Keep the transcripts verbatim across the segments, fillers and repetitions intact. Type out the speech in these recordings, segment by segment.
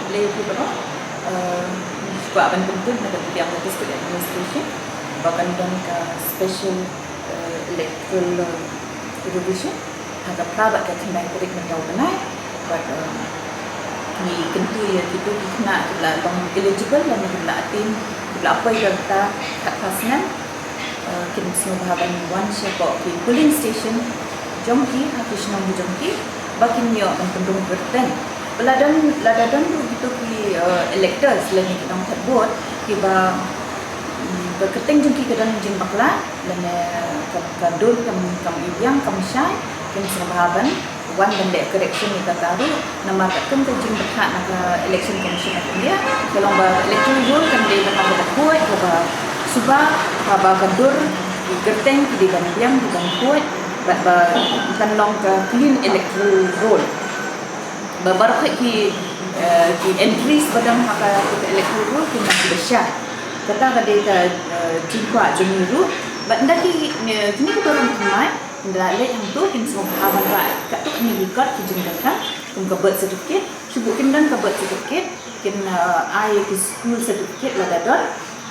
Lei ki bro, eh, kwah ban pynbeit na ka liang ka district administration ba kan don ka special, eh, electoral, eh, revision ha ka phra bad ka khyndai tarik mynta u bnai. Bad, eh, ngi kyntu ïa kito ki khynnah kiba la long eligible lane kiba la attain, kiba la poi ka rta khatphra snem, eh, kin sngewbha ban wan shapoh ki polling station jong ki ha ki shnong jong ki ba kin ïoh ban pynrung kyrteng. Ba la don, lada don ruh kito ki, eh, electors lane ki nongtep vote kiba, mm, ba kyrteng jong ki ka don jingbakla lane ka, ka dur kam, kam ïeng kam shai, kin sngewbha ban wan ban leh correction ïa kata ruh, namar katkum ka jingbthah na ka Election Commission of India ka long ba electoral roll kan dei ban long kaba khuid, kaba suba, kaba ka dur ki kyrteng ki dei ban biang, ki ban khuid, bad ba kan long ka clean electoral roll. Ba baroh ki, eh, ki entries ba don ha ka, ka electoral roll kin long kiba shai. Kata ka dei ka, eh, jingkwah jong ngi ruh. Bad ynda ki, eh, kine ki baroh ki mai Ynda leit hangto kin sngewbha ban rah katto katne ki kot ki jingdonkam, kum ka birth certificate, shu buh kin don ka birth certificate, kin, uh, ai ki school certificate lada don,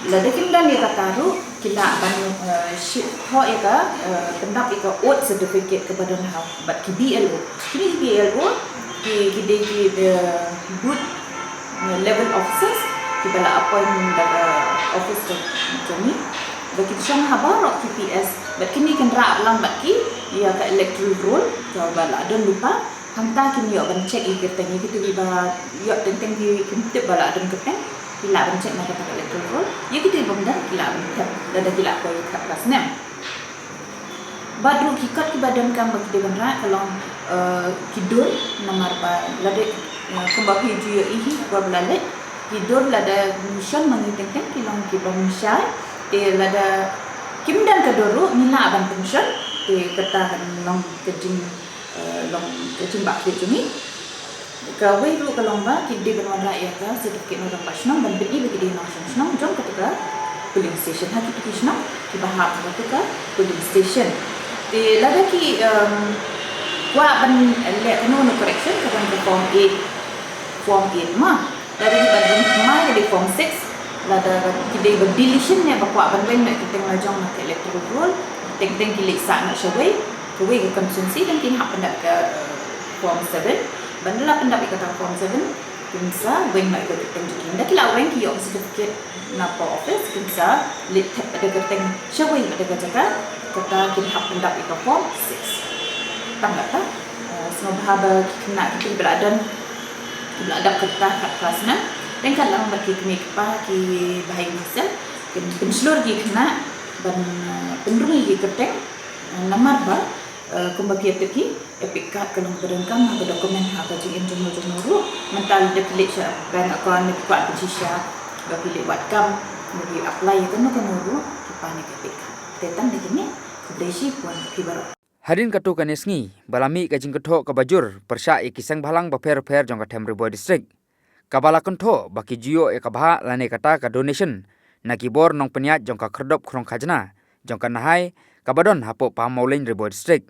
lada kim don ïa kata ruh, ki lah ban, uh, shi-, thoh ïa ka, uh, pyndap ïa ka oath certificate kaba don ha, bad ki B L O. Kine ki B L O, ki, ki dei ki, uh, booth, uh, level officers, kiba la appoint da ka office ka jong ngi. Ba kin shong ha baroh ki P S, bad kine kin rah lang bad ki ïa ka electoral roll kaba la don lypa, hangta kin ïoh ban check ïa ki kyrteng, ïa kito kiba ïoh teng teng ki, kim tip ba la don kyrteng, ki lah ban check na kata ka electoral roll, ïa kito kiba ym don ki lah ban thep lada ki lah poi khatphra snem. Bad ruh ki kot kiba donkam ba ki dei ban rah ka long, eh, ki dur, namar ba lada, eh, kumba phi ju ïohi hi ba la leit, ki dur lada ngi shon ma ngi teng teng ki long kiba ym shai, te lada kim don ka dur ruh ngi lah ban pynshon, te kata kan long ka jing, eh, long ka jingbakla jong ngi. Kawei ruh ka long ba ki dei ban wanrah ïa ka certificate na u rangbah shnong ban pyni ba ki dei nongshong shnong jong kata ka polling station ha kito ki shnong kiba hap ha kata ka polling station. Te lada ki, em, kwah ban leh kano kano correction ka don ka form eight, form eight ma. Lada ki ban rung thymmai ka dei form six. Lada ki dei ba deletion ne ba kwah ban weng noh ki kyrteng la jong na ka electoral roll, teng teng ki leit sah noh shawei, kawei ka constituency, dang kin hap pyndap ka, eh, form seven. Ban da la pyndap ïa kata form seven, kin sa weng noh ïa ka kyrteng jong ki. Ynda ki la weng ki ïoh ka certificate na post office, kin sa leit thep pat da ka kyrteng shawei pat da ka jaka, kata kin hap pyndap ïa ka form six. Tang kata, eh, sngewbha ba ki khynnah kiba la don, kiba la dap ka rta khatphra snem, ryngkat lang bad ki kmie ki kpa, ki bahaïing bahaïing, kin pynshlur ki khynnah ban, eh, pynrung ïa ki kyrteng, eh, namar ba, eh, kumba phi tip hi, EPIC card ka long kaba donkam ha ka document ha ka jingim jong no jong no ruh. Mynta lada phi leit sha bank account, lada phi kwah pynshisha ba phi leit wad kam, lada phi apply ïa kano kano ruh, ki pan ïa ka EPIC card. Te tang da kine, khublei shibun ïa phi baroh. Hadien katto katne sngi ba la mih ka jingkynthoh kaba jur pyrshah ïa ki seng bhalang bapher bapher jong ka Them Ri Bhoi District, kaba la kynthoh ba ki ju ïoh ïa ka bhah lane kata ka donation na ki bor nongpynïaid jong ka khyrdop khrong khajna jong ka Nahai kaba don hapoh Pahammawlein, Ri Bhoi District.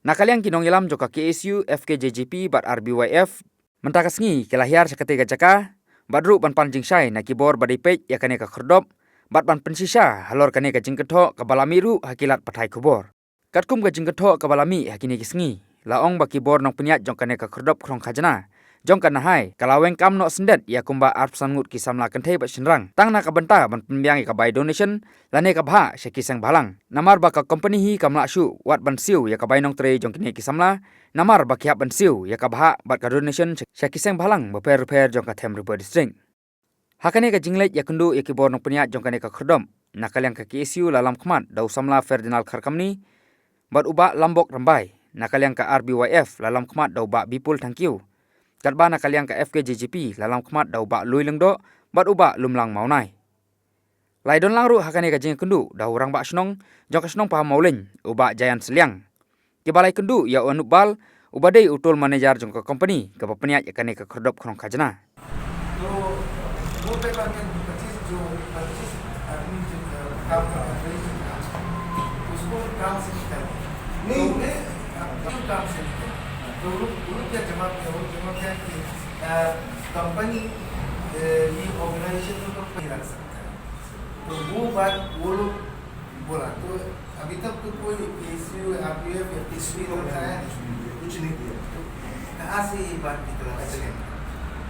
Na ka liang ki nongïalam jong ka K S U, F K J G P bad R B Y F, mynta ka sngi ki la hiar sha katei ka jaka bad ruh ban pan jingshai na ki bor ba dei peit ïa kane ka khyrdop bad ban pynshisha halor kane ka jingkynthoh kaba la mih ruh ha ki lad pathai khubor. Katkum ka jingkynthoh kaba la mih ha kine ki sngi, la ong ba ki bor nongpynïaid jong kane ka khyrdop khrong khajna jong ka Nahai ka la weng kam noh syndet ïa kumba arphew san ngut ki samla kynthei bad shynrang tang na ka bynta ban pynbiang ïa ka bai donation lane ka bhah sha ki seng bhalang. Namar ba ka company hi kam lah shuh wat ban siew ïa ka bai nongtrei jong kine ki samla, namar ba ki hap ban siew ïa ka bhah bad ka donation sha, sha ki seng bhalang bapher bapher jong ka Them Ri Bhoi District. Ha kane ka jingleit ïakynduh ïa ki bor nongpynïaid jong kane ka khyrdop, na ka liang ka K S U la lam khmat da u samla Ferdinand Kharkamni bad u Bah Lambok Rymbai, na ka liang ka R B Y F la lam khmat da u Bah Bipul Thangkhiew, katba na ka liang ka F K J G P la lam khmat da u Bah Lui Lyngdoh bad u Bah Lumlang Mawnai. La ïadon lang ruh ha kane ka jingïakynduh da u rangbah shnong jong ka shnong Pahammawlein, u Bah Jayan Sylliang. Kiba la ïakynduh ïa u Anup Bal, uba dei u toll manager jong ka company kaba pynïaid ïa kane ka khyrdop khrong khajna. तो वो पेपर में पच्चीस जो पच्चीस आदमी जो काम कर रहे थे, उसको काम से निकाल दिया। नहीं। तो उन्हें काम से निकाल दिया। तो वो, वो क्या जवाब दिया? वो जवाब दिया कि, अ, कंपनी, ए, ये ऑर्गेनाइजेशन तो कंपनी रख सकता है। तो वो बात वो लोग बोला। तो अभी तक तो कोई केएसयू, आरपीएफ या केएसयू ने बताया नहीं। कुछ नहीं किया। तो कहाँ से ये बात निकला? अच्छा।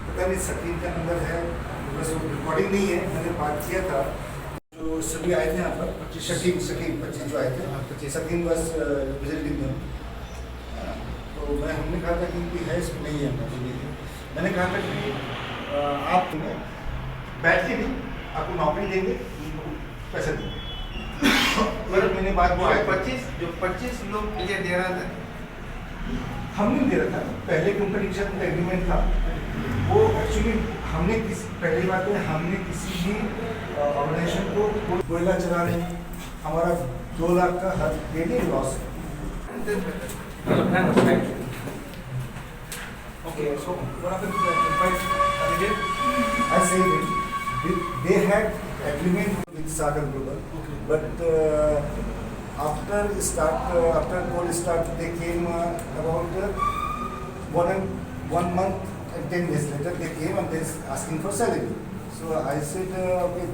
पता नहीं, सकीन का नंबर है, बस वो रिकॉर्डिंग नहीं है, मैंने बात किया था। जो सभी आए थे यहाँ पर, पच्चीस। शकीन, शकीन पच्चीस जो आए थे, हाँ, पच्चीस। शकीन was, uh, representing them। तो मैं, हमने कहा था कि इनकी है, इसमें नहीं है, मुझे नहीं है। मैंने कहा था कि, अ, आप बैठ के नहीं, आपको नौकरी देंगे, पैसे देंगे। पर मैंने बात जो किया। पच्चीस, जो पच्चीस लोग ये दे रहा था, हमने दे रखा था, पहले कंपनी के साथ एग्रीमेंट था। वो एक्चुअली हमने किस, पहली बात है, हमने किसी भी, अ, ऑर्गेनाइजेशन को कोई कोयला चुरा नहीं, हमारा दो लाख का हर डेली लॉस है। Okay, so what happened to the invite? Are they there? I said it. They, they had agreement with Sagar Global, okay, but, uh, after start, uh, after coal start, they came, uh, about, uh, one and, one month and ten days later. They came and they asking for salary. So I said, uh, okay,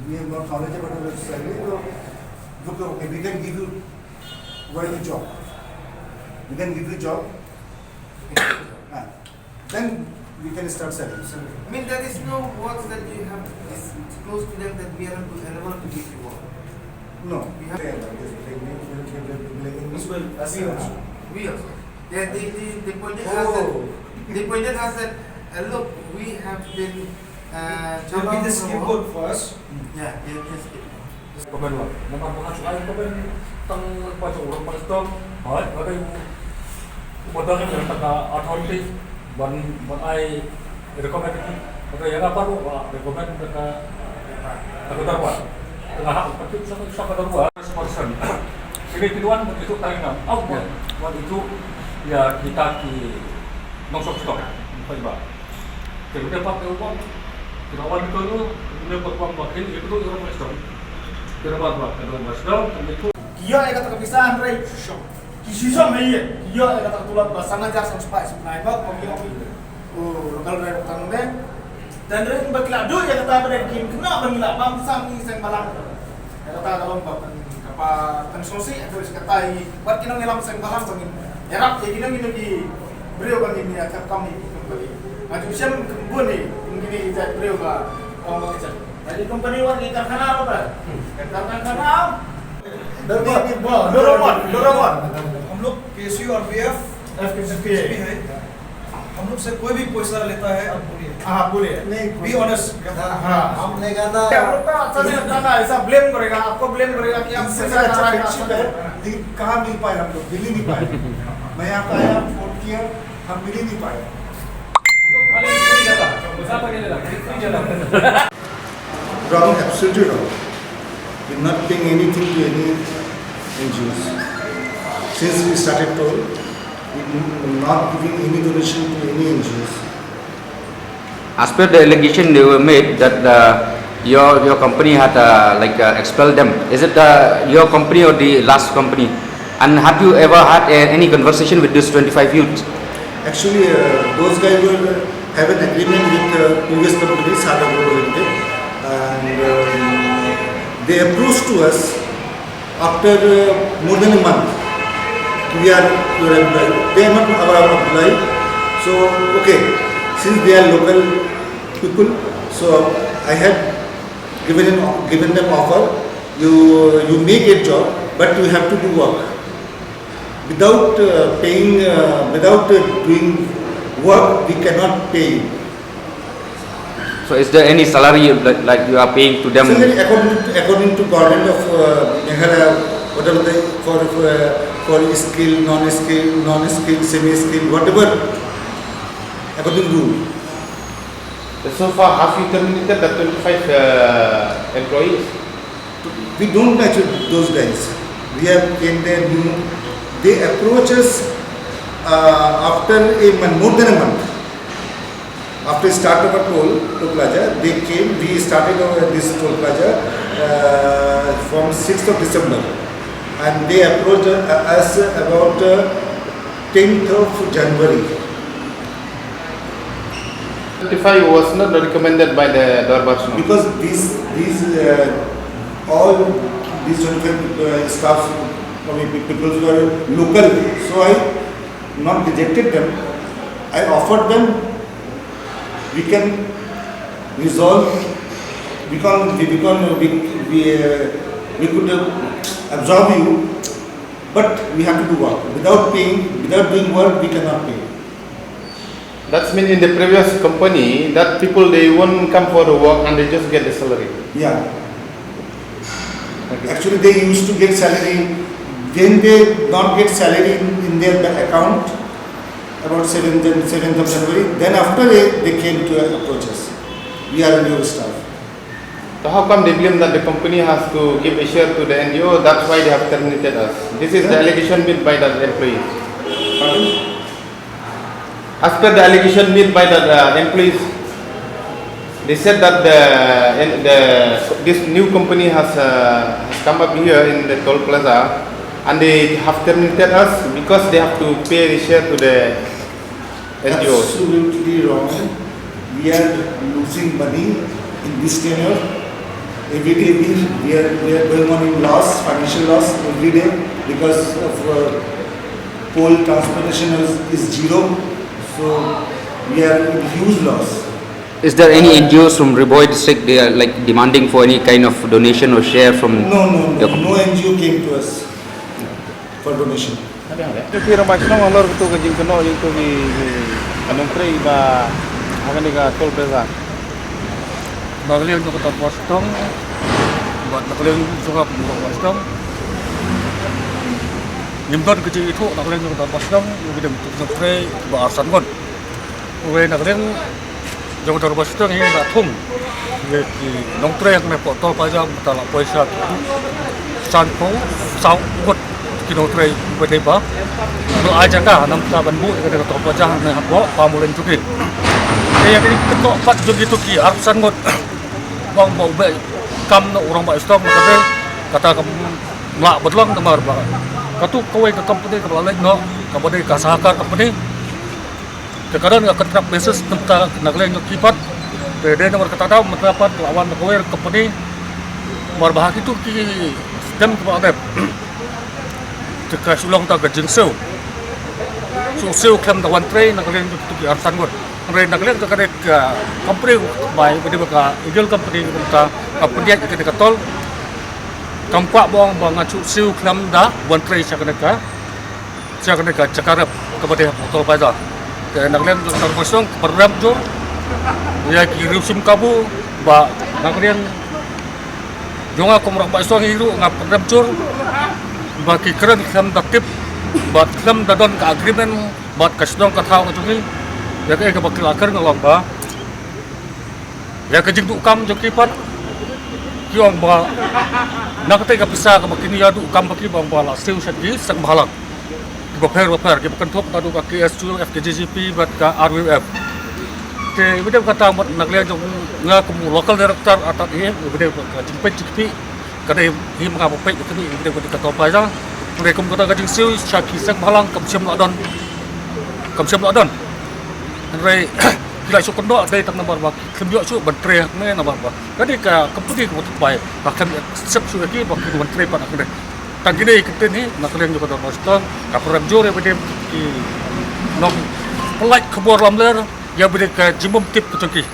we have not knowledge about your salary. So, look, okay, we can give you, why the job? We can give you job. Ah, then we can start selling. I mean, there is no work that you have disclosed to them that we are not available to give you work. No. We have As well, we also. We also. They, they, they, they pointed us that, oh, they pointed us that, uh, look, we have been, uh, they'll be the scapegoat for us. Yeah, they will be the scapegoat. Ko ben wa. Namar ba nga shu ai ko ben tang ba jong u Rong Pang Stom. Hooid, ba dei u ba don ïa kata ka authority ban, ban ai recommend. Ba dei ïa nga pat ruh ba recommend da ka, da ka dorbar. Te nga hap ban tip sa ka dorbar. Spokesperson. Kine ki wan ban ithuh tang ïa nga. Au, wan, wan ithuh ïa kita ki nongshong stok. Pynban. Te u dei pat u wan, ki la wan, ki la wan, ki la wan, ki la wan, ki la wan, ki la wan. Ki la wan, ki la wan. Ki ïoh ïa kata ka pisa hynrei shisha. Ki shisha mei ïa. Ki ïoh ïa kata ka tulop ba san hajar san spah spah nai ba, ba ki ïoh. Oh, local driver tang ne. Dan ring ba ki la duh ïa kata ba dei kin kynnoh ba ngi la bam sam ngi seng balang. Ïa kata ka long ba pyn, kaba pynsngewsih, ïa kata i, bad ki nongïalam seng balang ba ngin ïarap ïa kino kino ki briew ba ngin ïa thep kam ïa ki company. Nga ju shem bun ïa kine ki jait briew ba ong ba ka jait. Ïa ki company wat ki karkhana ruh ba. Karkhana. Doraemon, Doraemon, Doraemon. हम लोग केएसयू और बीएफ एफकेएसपी है। हम लोग से कोई भी पैसा लेता है, आप बोलिए। हाँ, बोलिए। नहीं, be honest। हाँ, हाँ। हम लेगा ना। हम लोग का अच्छा नहीं लगता ना, ऐसा ब्लेम करेगा, आपको ब्लेम करेगा कि आप इनसे पैसा अच्छा खा रहे हैं। फ्रेंडशिप है, लेकिन कहाँ मिल पाए हम लोग, मिल ही नहीं पाए। मैं यहाँ पे आया, फोन किया, हम मिल ही नहीं पाए। Wrong, absolutely wrong. We're not paying anything to any N G Os. Since we started toll, we're not giving any donation to any N G Os. As per the allegation they were made that, uh, your, your company had, uh, like, uh, expelled them. Is it, uh, your company or the last company? And have you ever had, uh, any conversation with these twenty-five youths? Actually, uh, those guys were, have an agreement with, uh, previous company, Sagar Global Limited, and, um, they approached to us after, uh, more than a month. We are your employee. They are not our employee. So, okay, since they are local people, so I had given an, given them offer. You, you may get job, but you have to do work. Without, uh, paying, uh, without, uh, doing work, we cannot pay you. So is there any salary you, like, like you are paying to them? Salary according to, according to government of, uh, Meghalaya, whatever the, for, for, for skill, non-skill, non-skill, semi-skill, whatever, according to rule. So far, have you terminated the twenty-five, uh, employees? We don't match with those guys. We have came there new. They approach us, uh, after a month, more than a month. After start of a toll, toll plaza, they came. We started our, this toll plaza, uh, from sixth of December, and they approached, uh, us about, uh, tenth of January. Twenty-five was not recommended by the Dorbar Shnong. Because these, these, uh, all these twenty-five, uh, staffs, I mean, pe-, people who are local, so I not rejected them. I offered them, we can resolve, we can, we, we can, we, we, uh, we could, uh, absorb you, but we have to do work. Without paying, without doing work, we cannot pay. That's mean in the previous company, that people, they won't come for the work and they just get the salary. Yeah. Okay. Actually, they used to get salary. When they not get salary in, in their ba-, account, about seventh, Jan-, seventh of January, then after they, they came to approach us. We are a new staff. So how come they blame that the company has to give a share to the N G O? That's why they have terminated us. This is the, yeah, allegation made by the employees. Pardon? As per the allegation made by the, the employees, they said that the, the, this new company has, uh, has come up here in the toll plaza, and they have terminated us because they have to pay the share to the N G O. Absolutely wrong. We are losing money in this tenure. Every day we, we are, we are going on in loss, financial loss every day because of, uh, coal transportation is, is zero. So we are in huge loss. Is there any N G Os from Ri Bhoi district, they are, like, demanding for any kind of donation or share from? No, no, no. Your company? No N G O came to us for donation. Te phi Rangbah Shnong, halor katu ka jingkynnoh jong katu ki, ki, ka nongtrei ba ha kane ka toll plaza. Na ka liang jong ka Dorbar Shnong bad na ka liang jong ka Rangbah Shnong, ngim don ka jingithuh na ka liang jong ka Dorbar Shnong ïa ki nongtrei ba arsan ngut. Uwei na ka liang jong ka Dorbar Shnong hi nga thung ïa ki nongtrei hangne hapoh toll plaza mynta la poi sha ki sanphew saw ngut ki nongtrei ba dei ba ba ai jaka namar ban buh ïa ka toll plaza hangne hapoh Pamulin jong ki. Te ïa kane ka toh pat jong kito ki arphew san ngut ba ong ba u beh kam na u Rangbah Shnong na ka dei kata kam lah ban long namar ba katu kawei ka company kaba la leit noh kaba dei ka Sahakar company. Te ka don ka contract basis, te mynta na ka liang jong ki pat, te dei namar kata daw mynta pat la wan da kawei ka company. Namar ba ha kito ki snem kiba la dep te ka shu long tang ka jingsiew, shu siew khlem da wan trei na ka liang jong kito ki arphew san ngut. Hynrei na ka liang jong kane ka company ba dei ba ka Eagle company, mynta ka pynïaid ïa kane ka toll, kam kwah ba ong ba ngan shu siew khlem da wan trei sha kane ka sha kane ka jaka rep kaba dei hapoh toll plaza. Te na ka liang jong ka Rangbah Shnong ka pynrem jur ïa ki riew shim kabu ba na ka liang jong nga kum Rangbah Shnong hi ruh nga pynrem jur ba ki kren khlem da tip bad khlem da don ka agreement bad ka shnong ka thaw ka jong ki. Ïa kaei kaba ki la kren ka long ba ïa ka jingduh kam jong ki pat ki ong ba na katei ka pisa kaba kin ïa duh kam ba ki ba ong ba la siew sha ki seng bhalang kiba pher ba pher kiba kynthup naduh ka K S U, F K J G P bad ka R W F. Te ba dei kata mut na ka liang jong nga kum u local director atat hi ba dei ka jingpeit jingkti ka dei hi ma nga ba peit ka dei ka toll plaza. Hynrei kum kata ka jingsiew sha ki seng bhalang kam shym la don, kam shym la don. Hynrei ki la shu kynnoh dei tang namar ba khlem ïoh shuh ban trei hangne namar ba ka dei ka company kaba thymmai, ba khlem accept shuh ïa ki ba kin wan trei pat hangne. Tang kine ki ktien hi na ka liang jong ka Dorbar Shnong ka pynrem jur ïa ba dei ki nongpynlait khubor lamler ïa ba dei ka jingbymtip ka jong ki.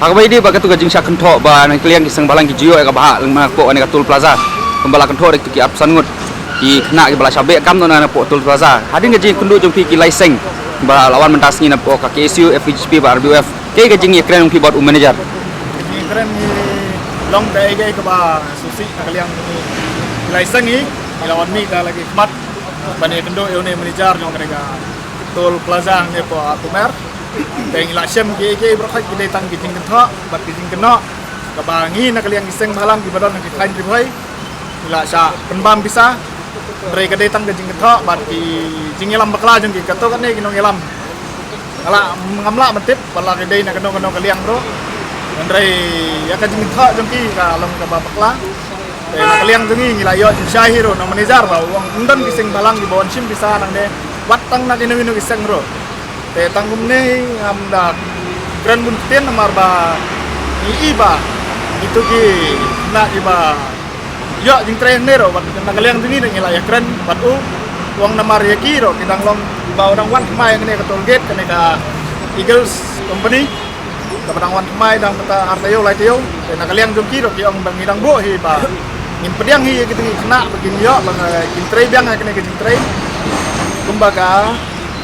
Ha kaba ïadei bad katu ka jingshah kynthoh ba na ka liang ki seng bhalang ki ju ïoh ïa ka bhah lyngba hapoh kane ka toll plaza, kumba la kynthoh da kitu ki arphew san ngut ki khynnah kiba la shah beh kam noh na hapoh toll plaza. Hadien ka jingïakynduh jong phi ki lai seng ba la wan mynta sngi na hapoh ka K S U, F K J G P bad R W F, kaei ka jingïakren jong phi bad u manager? Jingïakren hi long kaei kaei kaba sngewsih na ka liang ki lai seng hi. Ngi la wan mih da la ki khmat ban ïakynduh ïa une u manager jong kane ka toll plaza hangne hapoh Kumer. Te ngi la shem kiei kiei baroh ki dei tang ki jingkynthoh bad ki jingkynnoh kaba ngi na ka liang ki seng bhalang kiba don ha ki thaiñ Ri Bhoi ngi la shah pynbam pisa. Hynrei ka dei tang ka jingkynthoh bad ki jingïalam bakla jong ki, kato kane ki nongïalam. Nga la, ngam lah ban tip ba la ka dei na kano kano ka liang ruh. Hynrei ïa ka jingthoh jong ki ka long kaba bakla. Te na ka liang jong ngi ngi la ïoh jingshai hi ruh na manager ba u ong ym don ki seng bhalang kiba wan shim pisa nangne wat tang na kino kino ki seng ruh. Te tang kumne ngam da kren bun ktien namar ba ngi i ba itu ki khynnah kiba ïoh jingtrei hangne ruh bad na ka liang jong ngi ngi la ïakren bad u, u ong namar ïa ki ruh ki dang long ba u dang wan thymmai hangne ka toll gate kane ka Eagles Company. Kaba dang wan thymmai dang kata ar taïew lai taïew. Te na ka liang jong ki ruh ki ong ba ngi dang buh hi ba ngin pdiang hi ïa kita ki khynnah ba kin ïoh ba kin trei biang ïa kane ka jingtrei. Kumba ka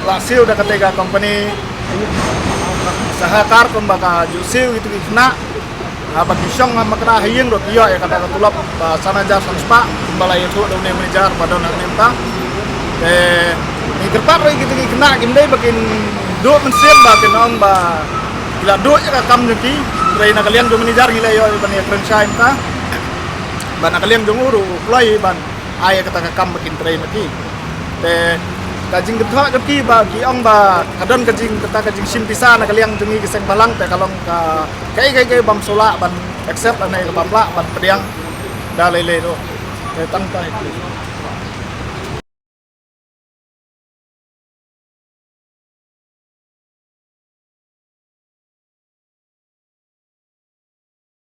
la siew da kata ka company Sahakar kumba ka ju siew kita ki khynnah. Haba ki shong ha Makra ha ïing ruh ki ïoh ïa kata ka tulop ba san hajar san spah ba la ïathuh da une manager ba don ha ne mynta. Te ngi kyrpad ruh ïa kita ki khynnah kim dei ba kin duh mynsiem ba kin ong ba ki la duh ïa ka kam jong ki. Hynrei na ka liang jong manager ngi la ïoh ban ïakren shai mynta ba na ka liang jong u ruh u kloi ban ai ïa kata ka kam ba kin trei ma ki. Te ka jingkynthoh jong ki ba ki ong ba ka don ka jing kata ka jingshim pisa na ka liang jong ngi ki seng bhalang te ka long ka kaei kaei kaei bym shu lah ban accept lane ka bym lah ban pdiang da lei lei ruh. Te tang kata hi.